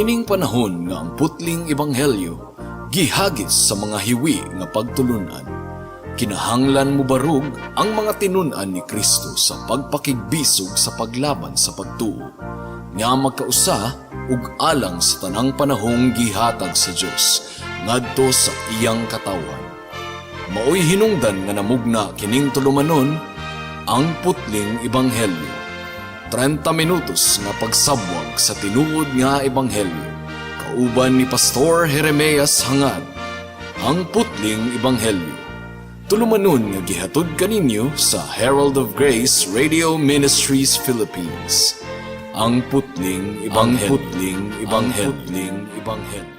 Niining panahon nga ang putling ebanghelyo gihagis sa mga hiwi nga pagtulunan, kinahanglan mobarog ang mga tinun-an ni Kristo sa pagpakigbisog sa paglaban sa pagtuo nga magkausa ug alang sa tanang panahong gihatag sa Dios ngadto sa iyang katawhan. Maoy hinungdan nga namugna kining tulumanon, Ang Putling Ebanghelyo. 30 minutos nga pagsabwag sa tinuod nga ebanghelyo. Kauban ni Pastor Jeremias Hangad. Ang Putling Ebanghelyo. Tulumanon nga gihatod kaninyo sa Herald of Grace Radio Ministries Philippines. Ang Putling Ebanghelyo. Ang Putling Ebanghelyo. Ang Putling Ebanghelyo.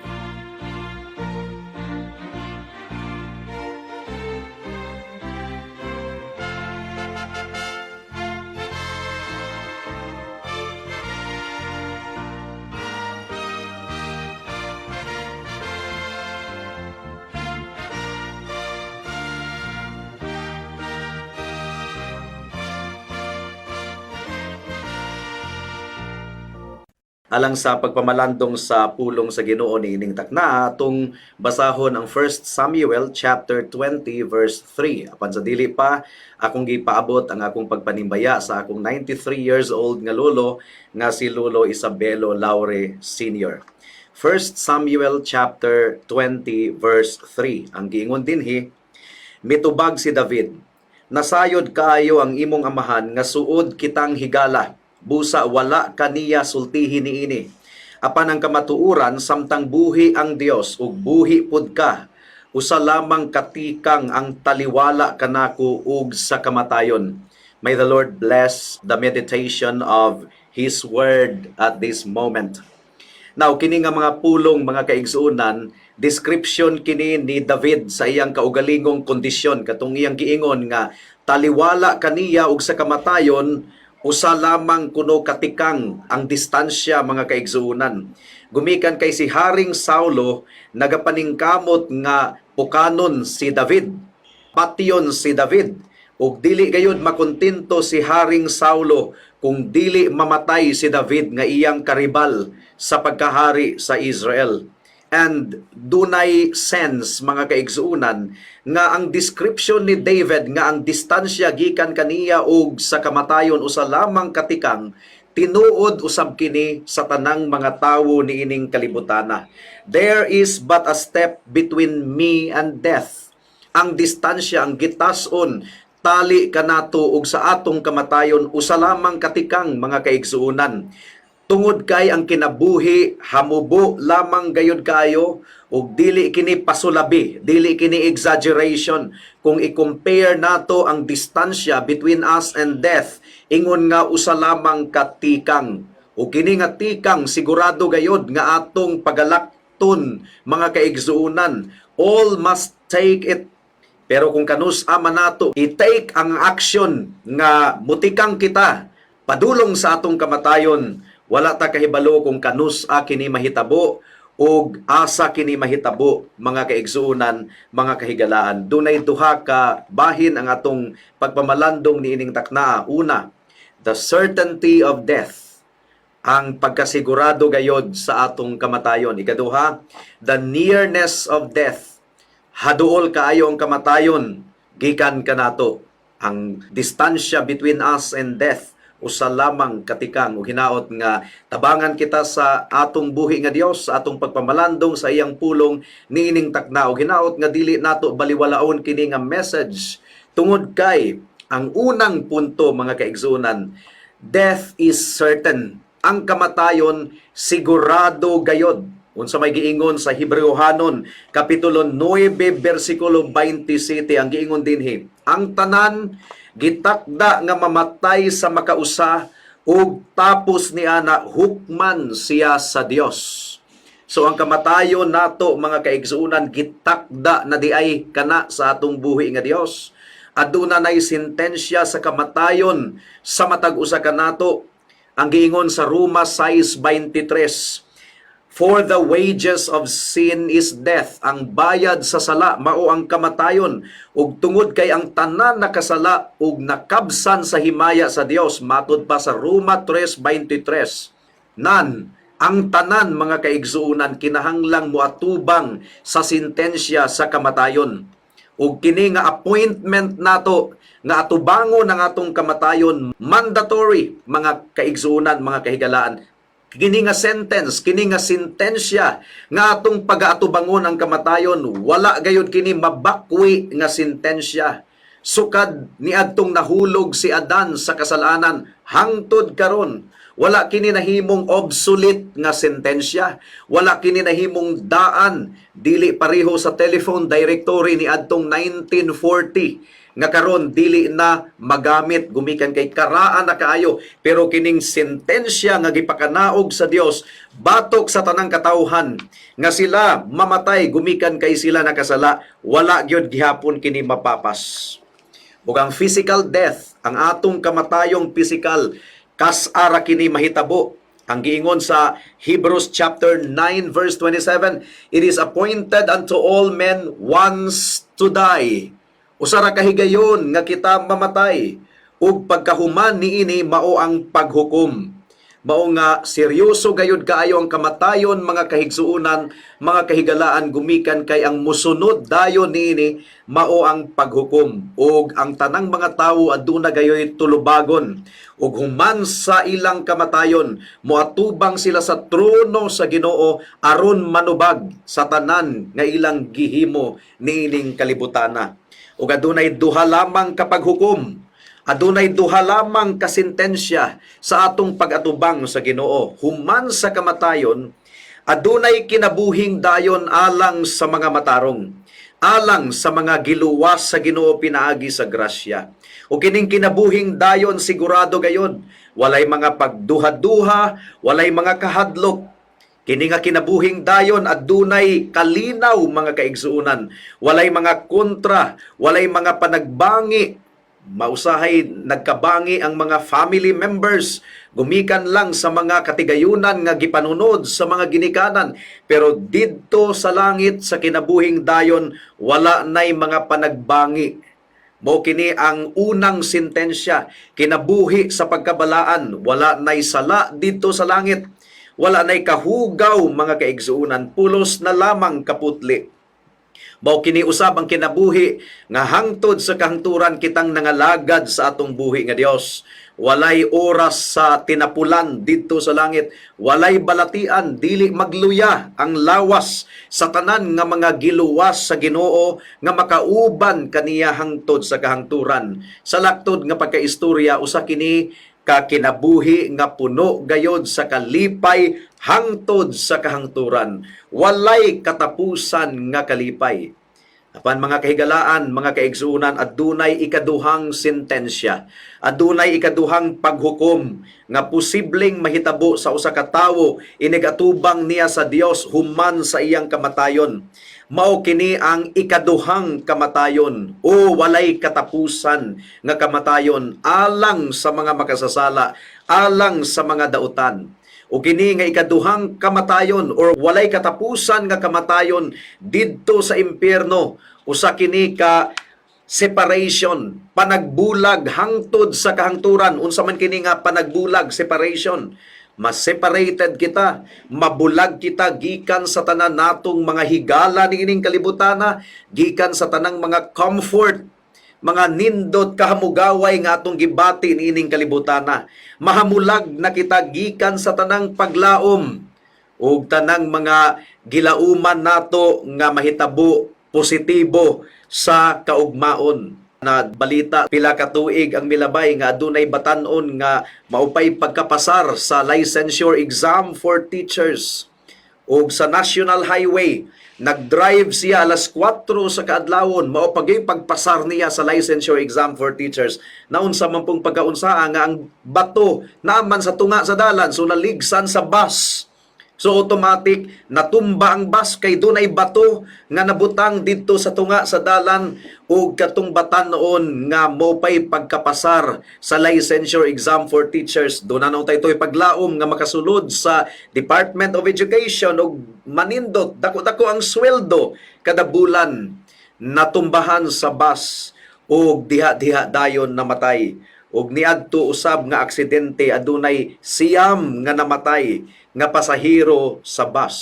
Alang sa pagpamalandong sa pulong sa Ginoo niining takna, atong basahon ang 1 Samuel chapter 20 verse 3. Apan sa dili pa, akong gipaabot ang akong pagpanimbaya sa akong 93 years old nga lolo nga si Lolo Isabelo Laure Sr. 1 Samuel chapter 20 verse 3. Ang giingon dinhi, mitubag si David, "Nasayod kaayo ang imong amahan nga suod kitang higala, busa wala kaniya sultihi niini. Apan ang kamatuoran, samtang buhi ang Dios ug buhi pud ka, usa lamang katikang ang taliwala kanako ug sa kamatayon." May the Lord bless the meditation of His word at this moment. Now, kini nga mga pulong, mga kaigsuonan, description kini ni David sa iyang kaugalingong kondisyon katong iyang giingon nga taliwala kaniya ug sa kamatayon, usa lamang kuno katikang ang distansya, mga kaigsuonan. Gumikan kay si Haring Saulo nagapaningkamot nga pukanon si David, patyon si David. Ug dili gayud makontento si Haring Saulo kung dili mamatay si David nga iyang karibal sa pagkahari sa Israel. And dunay sense, mga kaigsuonan, nga ang description ni David nga ang distansya gikan kaniya og sa kamatayon usa lamang katikang, tinuod usab kini sa tanang mga tawo niining kalibutana. There is but a step between me and death. Ang distansya, ang gitason tali kanato ug sa atong kamatayon, usa lamang katikang, mga kaigsuonan. Tungod kay ang kinabuhi hamubo lamang gayud kaayo ug dili kini pasulabi, dili kini exaggeration kung i-compare nato ang distansya between us and death, ingon nga usa lamang katikang. Ug kini nga tikang sigurado gayud nga atong pagalakton, mga kaigsuonan. All must take it. Pero kung kanus ama nato i-take ang action nga mutikang kita padulong sa atong kamatayon, wala ta kahibalo kung kanus a kini mahitabo ug asa kini mahitabo, mga kaigsuonan, mga kahigalaan. Dunay duha ka bahin ang atong pagpamalandong niining taknaa. Una, the certainty of death, ang pagkasigurado gayod sa atong kamatayon. Ikaduha, the nearness of death. Haduol kaayo ang kamatayon gikan kanato. Ang distansya between us and death, usa lamang katikang. Ug hinaot nga tabangan kita sa atong buhi nga Dios sa atong pagpamalandong sa iyang pulong niining takna. Ug hinaot nga dili nato baliwalaon kini nga message tungod kay ang unang punto, mga kaigsuonan, death is certain. Ang kamatayon sigurado gayod. Unsa may giingon sa Hebreohanon kapitulo 9 bersikulo 27? Ang giingon dinhi, ang tanan gitakda nga mamatay sa makausa ug tapos ni ana hukman siya sa Dios. So ang kamatayon nato, mga kaigsuonan, gitakda na diay kana sa atong buhi nga Dios. Aduna nay sentensya sa kamatayon sa matag usa kanato. Ang giingon sa Roma 6:23, "For the wages of sin is death." Ang bayad sa sala mao ang kamatayon. Ug tungod kay ang tanan nakasala ug nakabsan sa himaya sa Dios, matud pa sa Roma 3:23. Nan Ang tanan, mga kaigsuonan, kinahanglang moatubang sa sentensya sa kamatayon. Ug kini nga appointment nato nga atubangon ang atong kamatayon, mandatory, mga kaigsuonan, mga kahigalaan. Kini nga sentence, kini nga sentensya nga atong pagaatubangon ang kamatayon, wala gayud kini mabakwi nga sentensya. Sukad niadtong nahulog si Adan sa kasalanan hangtod karon, wala kini nahimong obsolete nga sentensya. Wala kini nahimong daan, dili pareho sa telephone directory ni adtong 1940 nga karon dili na magamit gumikan kay karaan na kaayo. Pero kining sentensya nga gipakanaog sa Dios batok sa tanang katawhan nga sila mamatay gumikan kay sila nakasala, wala gyud gihapon kini mapapas. Ug ang physical death, ang atong kamatayong physical, kas-ara kini mahitabo. Ang giingon sa Hebrews chapter 9 verse 27, "It is appointed unto all men once to die." Usa ra ka higayon nga kita mamatay ug pagkahuman niini mao ang paghukom. Mao nga seryoso gayud kaayo ang kamatayon, mga kahigsuonan, mga kahigalaan, gumikan kay ang musunod dayon niini mao ang paghukom ug ang tanang mga tawo aduna gayoy tulubagon ug human sa ilang kamatayon moatubang sila sa trono sa Ginoo aron manubag sa tanan nga ilang gihimo niining kalibutana. Ug adunay duha lamang ka paghukom. Adunay duha lamang ka sentensya sa atong pag-atubang sa Ginoo. Human sa kamatayon, adunay kinabuhing dayon alang sa mga matarong, alang sa mga giluwas sa Ginoo pinaagi sa grasya. O kining kinabuhing dayon, sigurado gayod, walay mga pagduha-duha, walay mga kahadlok. Kini nga kinabuhing dayon adunay kalinaw, mga kaigsuonan, walay mga kontra, walay mga panagbangi. Mausahay nagkabangi ang mga family members gumikan lang sa mga katigayunan nga gipanunod sa mga ginikanan, pero didto sa langit, sa kinabuhing dayon, wala nay mga panagbangi. Mao kini ang unang sentensya, kinabuhi sa pagkabalaan, wala nay sala didto sa langit. Wala nay kahugaw, mga kaigsuonan, pulos na lamang kaputli. Mao kini usab ang kinabuhi nga hangtod sa kahangturan kitang nangalagad sa atong buhi nga Dios. Walay oras sa tinapulan didto sa langit, walay balatian, dili magluya ang lawas sa tanan nga mga giluwas sa Ginoo nga makauban kaniya hangtod sa kahangturan. Sa laktod nga pagkaistorya, usa kini ka kinabuhi nga puno gayod sa kalipay hangtod sa kahangturan. Walay katapusan nga kalipay. Apan mga kahigalaan, mga kaigsuonan, adunay ikaduhang sentensya. Adunay ikaduhang paghukom nga posibleng mahitabo sa usa ka tawo inig-atubang niya sa Dios human sa iyang kamatayon. Mao kini ang ikaduhang kamatayon o walay katapusan nga kamatayon alang sa mga makasasala, alang sa mga dautan. O kini nga ikaduhang kamatayon or walay katapusan nga kamatayon didto sa impyerno, usa kini ka separation, panagbulag hangtod sa kahangturan. Unsa man kini nga panagbulag, separation? Mas separated kita, mabulag kita gikan sa tanan natong mga higala niining kalibutana, gikan sa tanang mga comfort, mga nindot kahamugaway nga atong gibati niining kalibutana. Mahamulag na kita gikan sa tanang paglaom ug tanang mga gilauman nato nga mahitabo positibo sa kaugmaon. Na balita pila ka tuig ang milabay nga adunay batan-on nga maupay pagkapasar sa licensure exam for teachers ug sa national highway nag-drive siya alas 4 sa kaadlawon, mao pagay pagpasar niya sa licensure exam for teachers. Naunsa man pong pagkaunsaa nga ang bato naaman sa tunga sa dalan, so naligsan sa bus. So automatic natumba ang bus kay dunay bato nga nabutang didto sa tunga sa dalan, ug katong batan-on nga mopay pagkapasar sa licensure exam for teachers, duna na tay paglaom nga makasulod sa Department of Education ug manindot, dako-dako ang sweldo kada bulan, natumbahan sa bus ug diha-diha dayon namatay. Ug niadto usab nga aksidente, adunay 9 nga namatay nga pasahero sa bus.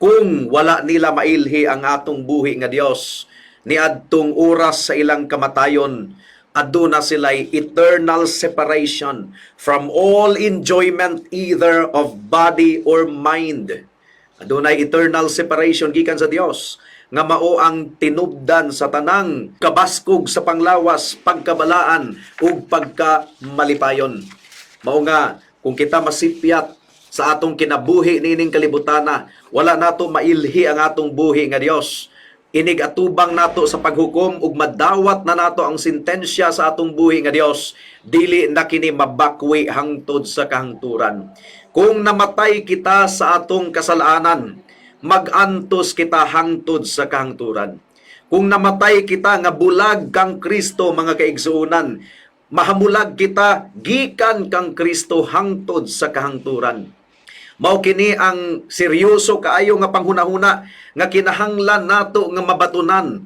Kung wala nila mailhi ang atong buhi nga Dios, niadtong oras sa ilang kamatayon, aduna sila'y eternal separation from all enjoyment either of body or mind. Adunay eternal separation gikan sa Dios nga mao ang tinubdan sa tanang kabaskog sa panglawas, pagkabalaan ug pagkamalipayon. Mao nga kung kita masipyat sa atong kinabuhi niining kalibutana, wala nato mailhi ang atong buhi nga Dios, inig atubang nato sa paghukom ug madawat na nato ang sentensya sa atong buhi nga Dios, dili na kini mabakwi hangtod sa kahangturan. Kung namatay kita sa atong kasalanan, magantos kita hangtod sa kahangturan. Kung namatay kita nga bulag kang Kristo, mga kaigsuonan, mahamulag kita gikan kang Kristo hangtod sa kahangturan. Mao kini ang seryoso kaayo nga panghunahuna nga kinahanglan nato nga mabatunan,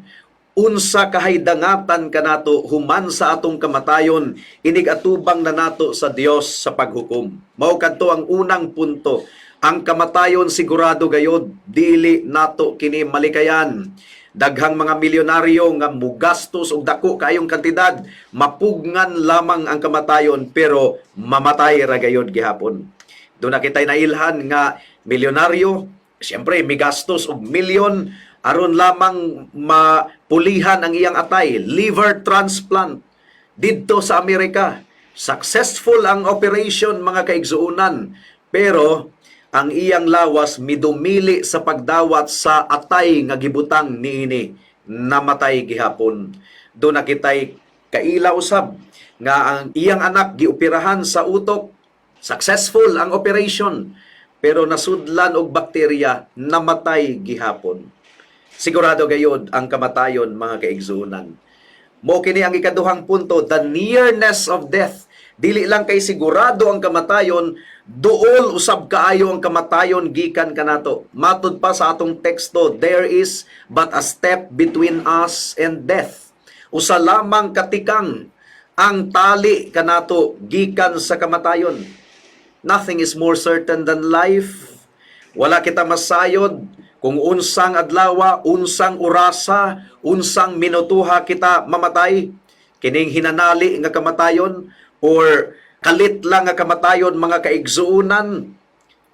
unsa kahaydangatan kanato human sa atong kamatayon, inig atubang na nato sa Dios sa paghukom. Mao kadto ang unang punto. Ang kamatayon, sigurado gayod, dili nato kini malikayan. Daghang mga milyonaryo nga mugastos og dako kaayong kantidad, mapugngan lamang ang kamatayon, pero mamatay ra gayod gihapon. Duna kitay nailhan nga milyonaryo, siyempre migastos og milyon aron lamang mapulihan ang iyang atay, liver transplant didto sa Amerika. Successful ang operation, mga kaigsuonan, pero ang iyang lawas midumili sa pagdawat sa atay nga gibutang niini, namatay gihapon. Duna kitay kaila usab nga ang iyang anak gioperahan sa utok. Successful ang operation, pero nasudlan og bakterya, namatay gihapon. Sigurado gayod ang kamatayon, mga kaigsuonan. Mao kini ang ikaduhang punto, the nearness of death. Dili lang kay sigurado ang kamatayon, duol usab kaayo ang kamatayon gikan kanato. Matud pa sa atong teksto, there is but a step between us and death. Usa lamang katikang ang tali kanato gikan sa kamatayon. Nothing is more certain than life. Wala kita masayod kung unsang adlawa, unsang orasa, unsang minutuha kita mamatay. Kining hinanali nga kamatayon or kalit lang nga kamatayon, mga kaigsuonan.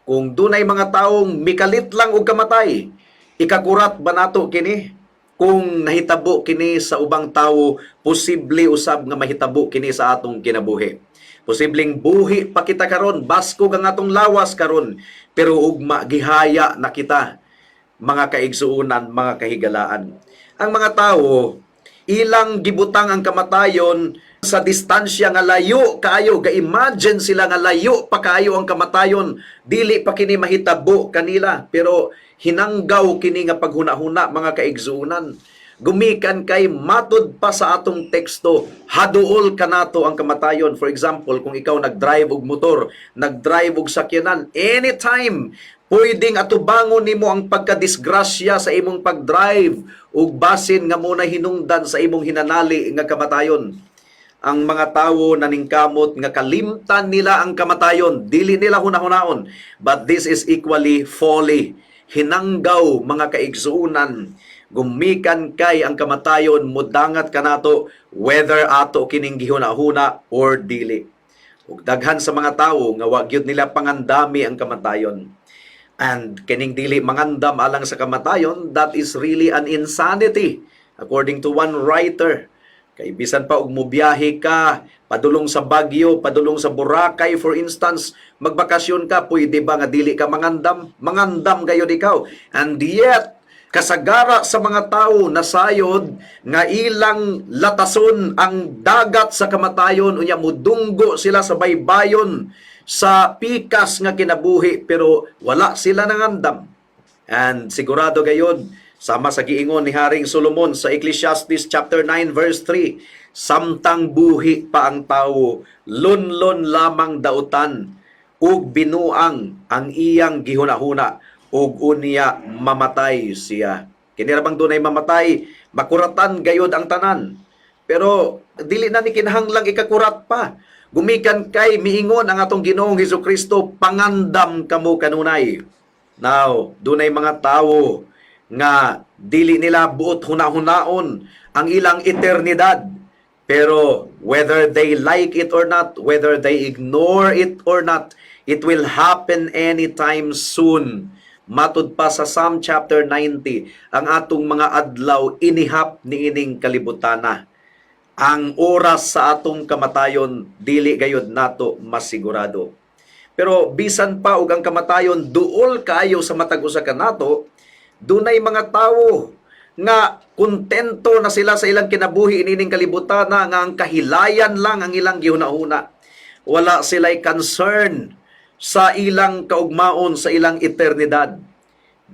Kung dunay mga taong mikalit lang og kamatay, ikakurat ba nato kini? Kung nahitabo kini sa ubang tawo, posible usab nga mahitabo kini sa atong kinabuhi. Posibleng buhi pa kita karon, baskog ang atong lawas karon, pero ugma gihaya na kita, mga kaigsuonan, mga kahigalaan. Ang mga tawo, ilang gibutang ang kamatayon sa distansya nga layo kaayo, ga-imagine sila nga layo pa kaayo ang kamatayon, dili pa kini mahitabo kanila, pero hinanggaw kini nga paghuna-huna, mga kaigsuonan. Gumikan kay matud pa sa atong teksto, haduol kanato ang kamatayon. For example, kung ikaw nag-drive og motor, nag-drive og sakyanan, anytime pwedeng atubangon nimo ang pagkadisgrasya sa imong pag-drive ug basin nga mao na hinungdan sa imong hinanali nga kamatayon. Ang mga tawo naningkamot nga kalimtan nila ang kamatayon, dili nila hunahunaon. But this is equally folly. Hinanggaw, mga kaigsuonan, gumikan kay ang kamatayon mudangat kanato whether ato kining gihuna-huna or dili. Ug daghan sa mga tawo nga wa gyud nila pangandami ang kamatayon. And kining dili mangandam alang sa kamatayon, that is really an insanity according to one writer. Kay bisan pa og mobiyahe ka padulong sa Baguio, padulong sa Boracay, for instance, magbakasyon ka, pwede ba nga dili ka mangandam? Mangandam gayod ikaw. And yet, kasagara sa mga tao nasayod nga ilang latason ang dagat sa kamatayon, unya mudunggo sila sa baybayon sa pikas nga kinabuhi, pero wala sila nangandam. And sigurado gayod, sama sa giingon ni Haring Solomon sa Ecclesiastes chapter 9 verse 3, samtang buhi pa ang tawo, lunlon lamang dautan ug binuang ang iyang gihunahuna, ug unya mamatay siya. Kini ra bang dunay mamatay, makuratan gayod ang tanan. Pero dili na ni kinahanglang ikakurat pa. Gumikan kay miingon ang atong Ginoong Hesukristo, "Pangandam kamo kanunay." Now, dunay mga tawo nga dili nila buot hunahunaon ang ilang eternidad. Pero whether they like it or not, whether they ignore it or not, it will happen anytime soon. Matud pa sa Psalm chapter 90, ang atong mga adlaw inihap niining kalibutana. Ang oras sa atong kamatayon, dili gayod nato masigurado. Pero bisan pa og ang kamatayon duol kaayo sa matag usa kanato, dunay mga tawo nga kontento na sila sa ilang kinabuhi niining kalibutan nga ang kahilayan lang ang ilang gihuna-huna. Wala sila'y concern sa ilang kaugmaon, sa ilang eternidad.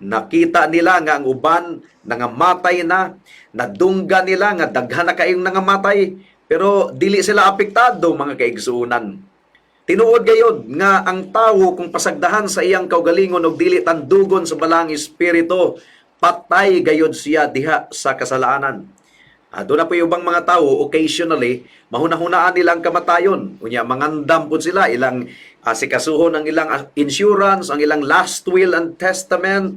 Nakita nila nga ang uban nangamatay na, nadunggan nila nga daghan na kayong nangamatay, pero dili sila apektado, mga kaigsuonan. Tinuod gayod nga ang tawo, kung pasagdahan sa iyang kaugalingon og dili tandugon sa Balaang Espiritu, patay gayod siya diha sa kasalanan. Doon na po yung ubang mga tao, occasionally, mahuna-hunaan nila ang kamatayon. Unya, mangandam po sila, ilang asikasuhon ang ilang insurance, ang ilang last will and testament.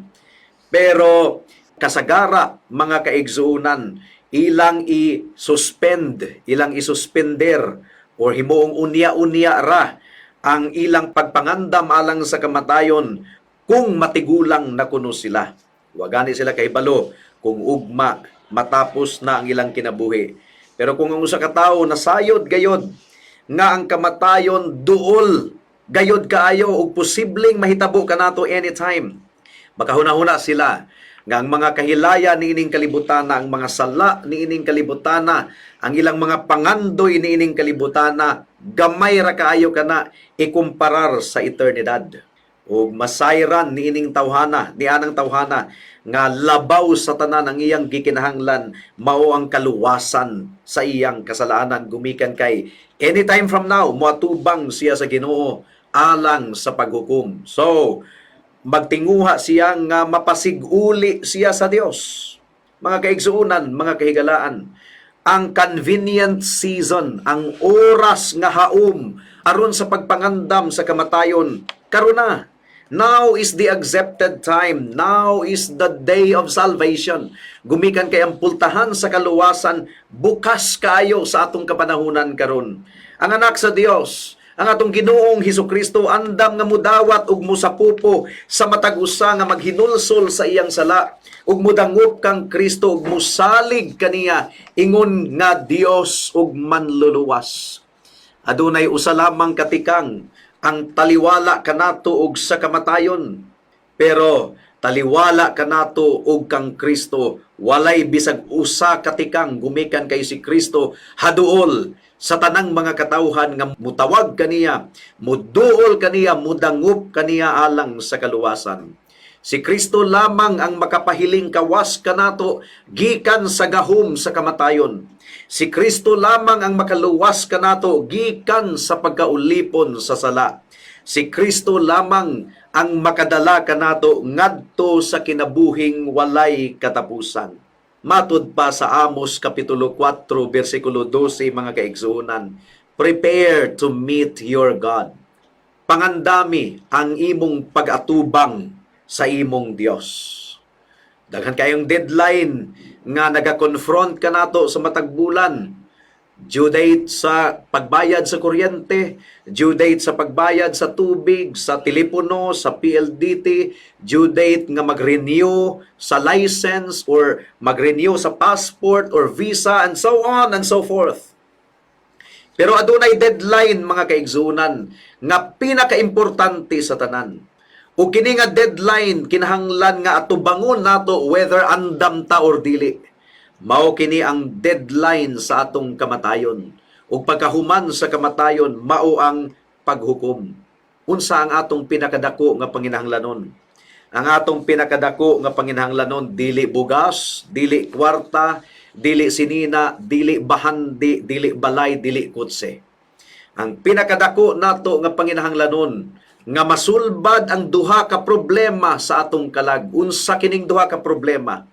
Pero kasagara, mga kaigsuunan, ilang i-suspend, ilang i-suspender, or himuong unya-unya ra ang ilang pagpangandam alang sa kamatayon kung matigulang na kuno sila. Wa gani sila kahibalo kung ugma matapos na ang ilang kinabuhi. Pero kung ang usa ka tawo nasayod gayod nga ang kamatayon duol gayod kaayo ug posibleng mahitabo kanato anytime, makahuna-huna sila nga ang mga kahilaya niining kalibutana, ang mga sala niining kalibutana, ang ilang mga pangandoy niining kalibutana, gamay ra kaayo kana ikumparar sa eternidad. Ug masayran niining tawhana, ni anang tawhana nga labaw sa tanan ang iyang gikinahanglan mao ang kaluwasan sa iyang kasalanan, gumikan kay anytime from now moatubang siya sa Ginoo alang sa paghukom. So, magtinguha siya nga mapasiguli siya sa Dios. Mga kaigsuonan, mga kahigalaan, ang convenient season, ang oras nga haom aron sa pagpangandam sa kamatayon, karon na. Now is the accepted time. Now is the day of salvation. Gumikan kay ang pultahan sa kaluwasan bukas kaayo sa atong kapanahunan karon. Ang anak sa Dios, ang atong Ginoong Hesus Kristo, andam nga mudawat ug musapupo sa matag usa nga maghinulsol sa iyang sala ug mudangop kang Kristo ug musalig kaniya ingon nga Dios ug Manluluwas. Adunay usa lamang katikang ang taliwala kanato og sa kamatayon. Pero taliwala kanato og kang Kristo walay bisag usa katikang, gumikan kay si Kristo haduol sa tanang mga katawhan nga mutawag kaniya, muduol kaniya, mudangup kaniya alang sa kaluwasan. Si Kristo lamang ang makapahiling kawas kanato gikan sa gahom sa kamatayon. Si Kristo lamang ang makaluwas kanato gikan sa pagkaulipon sa sala. Si Kristo lamang ang makadala kanato ngadto sa kinabuhing walay katapusan. Matud pa sa Amos kapitulo 4 bersikulo 12, mga kaigsuonan, "Prepare to meet your God." Pangandami ang imong pag-atubang sa imong Dios. Daghan kayong deadline nga naga-confront kanato sa matag bulan. Due date sa pagbayad sa kuryente, due date sa pagbayad sa tubig, sa telepono, sa PLDT, due date nga mag-renew sa license or mag-renew sa passport or visa, and so on and so forth. Pero adunay deadline, mga kaigsuonan, nga pinakaimportante sa tanan. O kini nga deadline, kinahanglan nga atubangon nato whether andam ta or dili. Mao kini ang deadline sa atong kamatayon. Ug pagkahuman sa kamatayon, mao ang paghukom. Unsa ang atong pinakadako nga panginahanglanon? Ang atong pinakadako nga panginahanglanon, dili bugas, dili kwarta, dili sinina, dili bahandi, dili balay, dili kutse. Ang pinakadako nato nga panginahanglanon nga masulbad ang duha ka problema sa atong kalag. Unsa kining duha ka problema?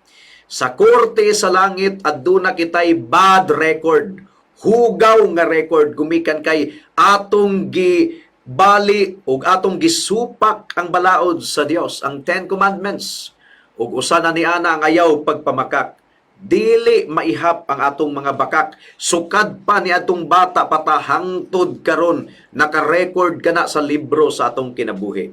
Sa korte sa langit, aduna kitay bad record. Hugaw nga record gumikan kay atong gibali ug atong gisupak ang balaod sa Dios, ang Ten Commandments. Ug usa na ni ana ang ayaw pagpamakak. Dili maihap ang atong mga bakak. Sukad pa ni atong bata pa ta hangtod karon, naka-record kana sa libro sa atong kinabuhi.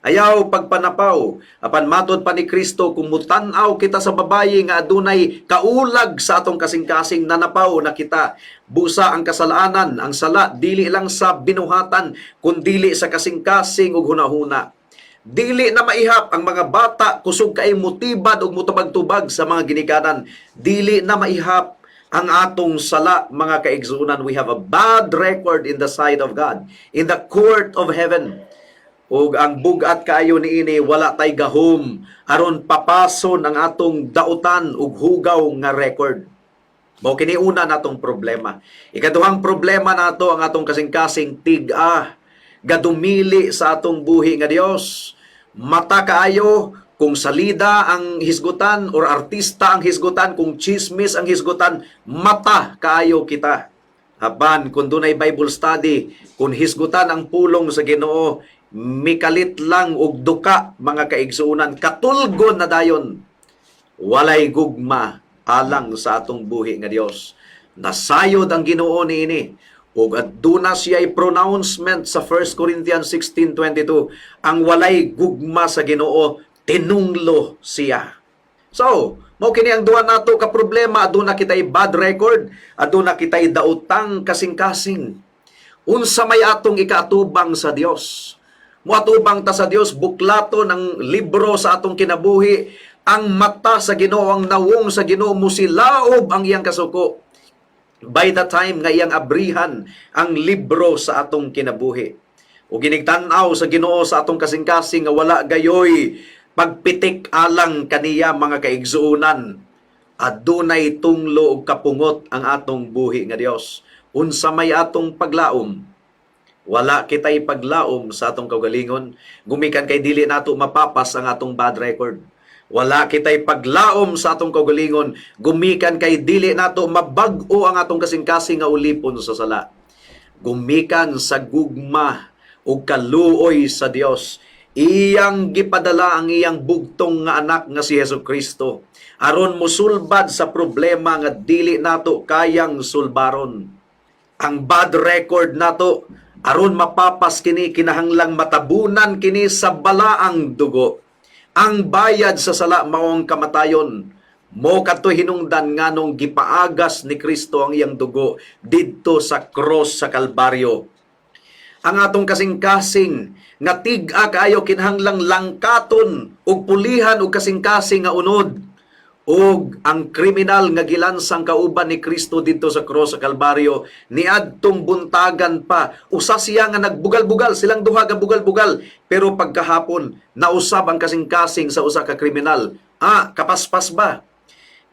Ayaw pagpanapaw. Apan matod pa ni Kristo, kung mutan-aw kita sa babayi nga adunay kaulag sa atong kasing-kasing, nanapaw na kita. Busa ang kasalanan, ang sala, dili lang sa binuhatan, kundili sa kasing-kasing ug hunahuna. Dili na maihap ang mga bata, kusog kay mutibad ug mutubag-tubag sa mga ginikanan. Dili na maihap ang atong sala, mga kaigsunan. We have a bad record in the sight of God, in the court of heaven. Ug ang bugat kaayo niini, wala tay gahom aron papason ang atong dautan ug hugaw nga record. Mao kini una natong problema. Ikaduhang problema nato, ang atong kasing-kasing tig-a gadumili sa atong buhi nga Dios. Mata kaayo kung salida ang hisgutan or artista ang hisgutan, kung chismis ang hisgutan, mata kaayo kita. Apan kung dunay Bible study, kung hisgutan ang pulong sa Ginoo, mikalit lang og duka, mga kaigsuonan, katulgon na dayon. Walay gugma alang sa atong buhi nga Dios. Nasayod ang Ginoo niini. Ug aduna siya'y pronouncement sa 1 Corinthians 16:22, ang walay gugma sa Ginoo, tinunglo siya. So, mao kini ang duha nato ka problema: aduna kitay bad record, aduna kitay daotang kasing-kasing. Unsa may atong ikaatubang sa Dios? Muatubang ta sa Dios, buklaton ang libro sa atong kinabuhi, ang mata sa Ginoo, ang nawong sa Ginoo musilaob ang iyang kasuko by the time nga iyang abrihan ang libro sa atong kinabuhi. O ginigtan-aw sa Ginoo sa atong kasing-kasing nga wala gayoy pagpitik alang kaniya, mga kaigsuonan, adunay tunglo ug kapungot ang atong buhi nga Dios. Unsa may atong paglaom? Wala kitay paglaom sa atong kaugalingon gumikan kay dili nato mapapas ang atong bad record. Wala kitay paglaom sa atong kaugalingon gumikan kay dili nato mabag-o ang atong kasing-kasing nga ulipon sa sala. Gumikan sa gugma ug kaluoy sa Dios, iyang gipadala ang iyang bugtong nga anak nga si Hesus Kristo aron musulbad sa problema nga dili nato kayang sulbaron. Ang bad record nato, aron mapapas kini, kinahanglang matabunan kini sa balaang dugo. Ang bayad sa sala mao ang kamatayon. Mo kadto'y hinungdan nganong gipaagas ni Kristo ang iyang dugo didto sa cross sa Kalbaryo. Ang atong kasing-kasing nga tig-a kaayo kinahanglang langkaton ug pulihan og kasing-kasing nga unod. Ug ang kriminal nga gilansang kauban ni Kristo didto sa cross sa Kalbaryo niadtong buntagan pa, usa siya nga nagbugal-bugal, silang duha gabugal-bugal, pero pagkahapon nausab ang kasing-kasing sa usa ka kriminal. Ah, kapaspas ba?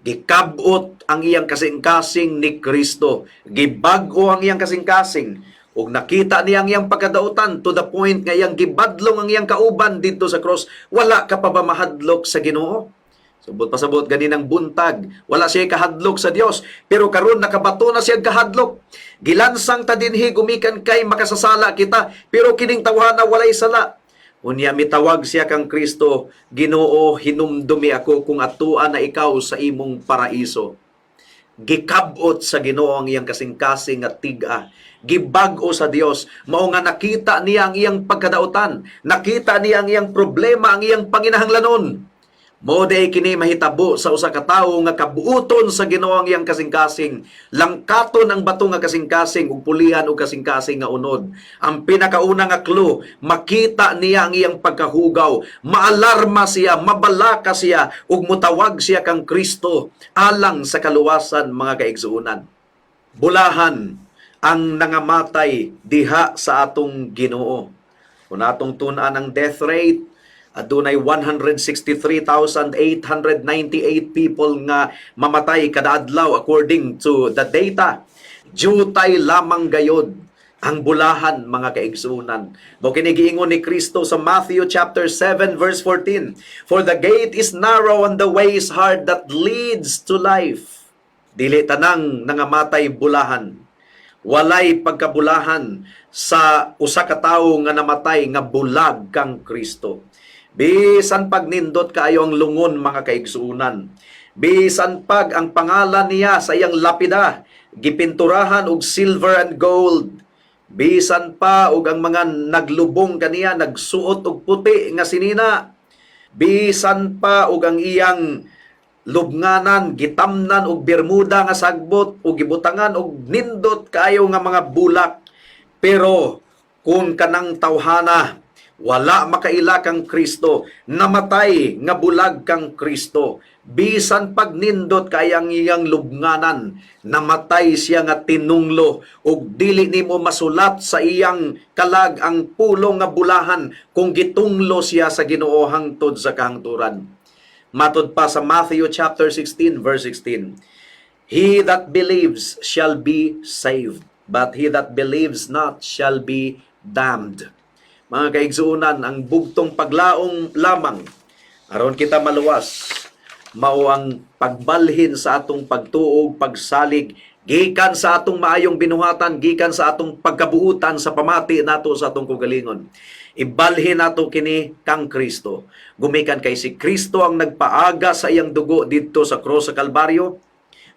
Gikab-ot ang iyang kasing-kasing ni Kristo, gibag-o ang iyang kasing-kasing ug nakita niya ang iyang pagkadautan to the point nga iyang gibadlong ang iyang kauban didto sa cross. Wala ka pa ba mahadlok sa Ginoo? Subot pasabot ganinang buntag, wala siya kahadlok sa Dios, pero karon nakabato na siya kahadlok. Gilansang ta dinhi gumikan kay makasasala kita, pero kining tawhana walay sala. Unya mitawag siya kang Kristo, "Ginoo, hinumdumi ako kung atua na ikaw sa imong paraiso." Gikab-ot sa Ginoo ang iyang kasing-kasing nga tig-a. Gibag-o sa Dios, mao nga nakita niya ang iyang pagkadautan, nakita niya ang iyang problema, ang iyang panginahanglanon. Mao diay kini mahitabo sa usa ka tawo nga kabuoton sa Ginoo ang iyang kasing-kasing. Langkaton ang bato nga kasing-kasing ug pulihan og kasing-kasing nga unod. Ang pinakauna nga clue, makita niya ang iyang pagkahugaw, maalarma siya, mabalaka siya ug mutawag siya kang Kristo alang sa kaluwasan, mga kaigsuonan. Bulahan ang nangamatay diha sa atong Ginoo. Kung atong tun-an ang death rate, adunay 163,898 people nga mamatay kada adlaw according to the data. Jutay lamang gayod Ang bulahan, mga kaigsunan. Mao kini giingon ni Kristo sa Matthew chapter 7 verse 14. "For the gate is narrow and the way is hard that leads to life." Dili tanang nangamatay bulahan. Walay pagkabulahan sa usa ka tawo nga namatay nga bulag kang Kristo. Bisan pagnindot kaayo ang lungon, mga kaigsuunan. Bisan pag ang pangalan niya sa iyang lapida gipinturahan og silver and gold. Bisan pa og ang mga naglubong kaniya nagsuot og puti nga sinina. Bisan pa og ang iyang lubnganan gitamnan og bermuda nga sagbot o gibutangan og nindot kaayo nga mga bulak. Pero kung kanang tawhana wala makaila kang Kristo, namatay nga bulag kang Kristo, bisan pagnindot kay ang iyang lubnganan, namatay siya nga tinunglo ug dili nimo masulat sa iyang kalag ang pulong nga bulahan kung gitunglo siya sa Ginoo hangtod sa kahangturan. Matod pa sa Matthew chapter 16 verse 16, "He that believes shall be saved, but he that believes not shall be damned." Mga kaigsuonan, ang bugtong paglaom lamang aron kita maluwas mao ang pagbalhin sa atong pagtuo, pagsalig gikan sa atong maayong binuhatan, gikan sa atong pagkabuutan sa pamati nato sa atong kaugalingon. Ibalhin nato kini kang Kristo. Gumikan kay si Kristo ang nagpaaga sa iyang dugo didto sa krus sa Kalbaryo.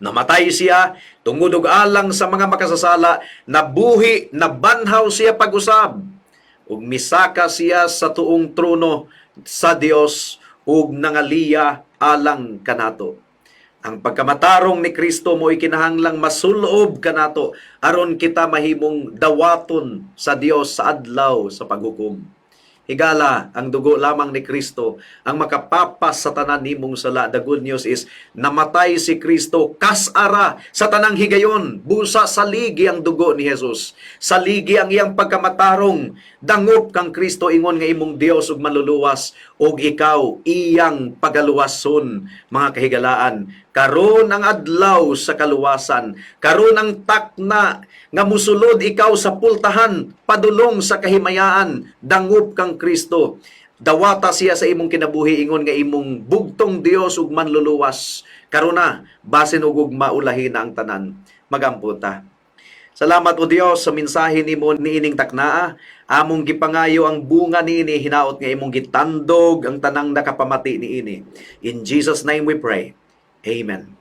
Namatay siya tungod ug alang sa mga makasasala, nabuhi, nabanhaw siya pag-usab ug misaka siya sa tuong trono sa Dios ug nangaliya alang kanato. Ang pagkamatarong ni Kristo mo'y kinahanglang masulob kanato aron kita mahimong dawaton sa Dios sa adlaw sa paghukom. Higala, ang dugo lamang ni Kristo ang makapapas sa tanan nimong sala. The good news is, namatay si Kristo kas-ara sa tanang higayon. Busa saligi ang dugo ni Jesus. Saligi ang iyang pagkamatarong. Dangop kang Kristo ingon nga imong Dios ug manluluwas ug ikaw iyang pagaluwason, mga kahigalaan. Karon ang adlaw sa kaluwasan. Karon ang takna nga musulod ikaw sa pultahan padulong sa kahimayaan. Dangop kang Kristo. Dawata siya sa imong kinabuhi ingon nga imong bugtong Dios ug manluluwas. Karon na, basin og ugma ulahi na ang tanan. Magampo ta. Salamat, O Dios, sa mensahe nimo niining taknaa. Among gipangayo ang bunga niini, hinaot nga imong gitandog ang tanang nakapamati niini. In Jesus' name we pray. Amen.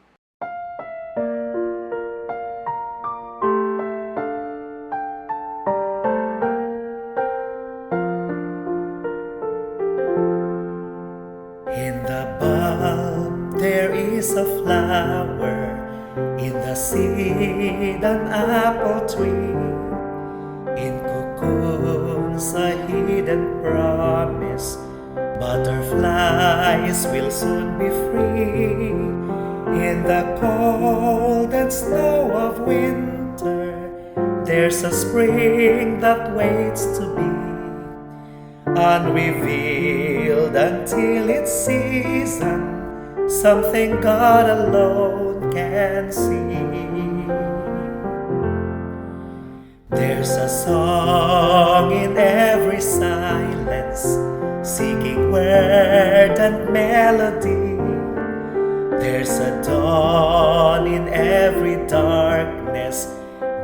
In the bulb there is a flower, in the seed an apple tree, in cocoons a hidden promise, butterflies will soon be free. In the cold and snow of winter, there's a spring that waits to be unrevealed until its season, something God alone can see. There's a song in every silence, seeking word and melody. There's a dawn in every darkness,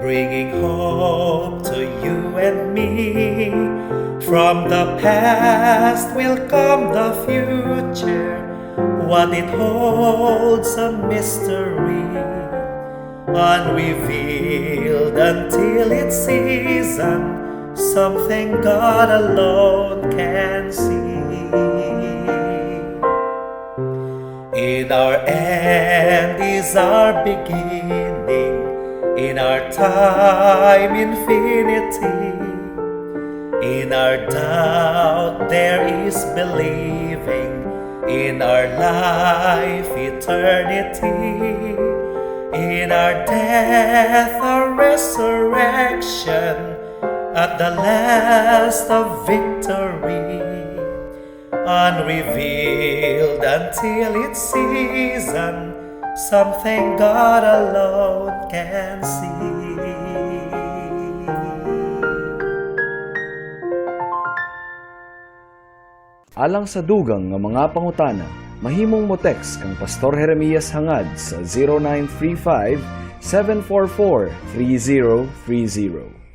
bringing hope to you and me. From the past will come the future, what it holds a mystery, unrevealed until its season, something God alone can see. In our end is our beginning, in our time infinity. In our doubt there is believing, in our life eternity. In our death our resurrection, at the last of victory. Unrevealed until its season, something God alone can see. Alang sa dugang nga mga pangutana, mahimong mo text kang Pastor Jeremias Hangad sa 0935 744 3030.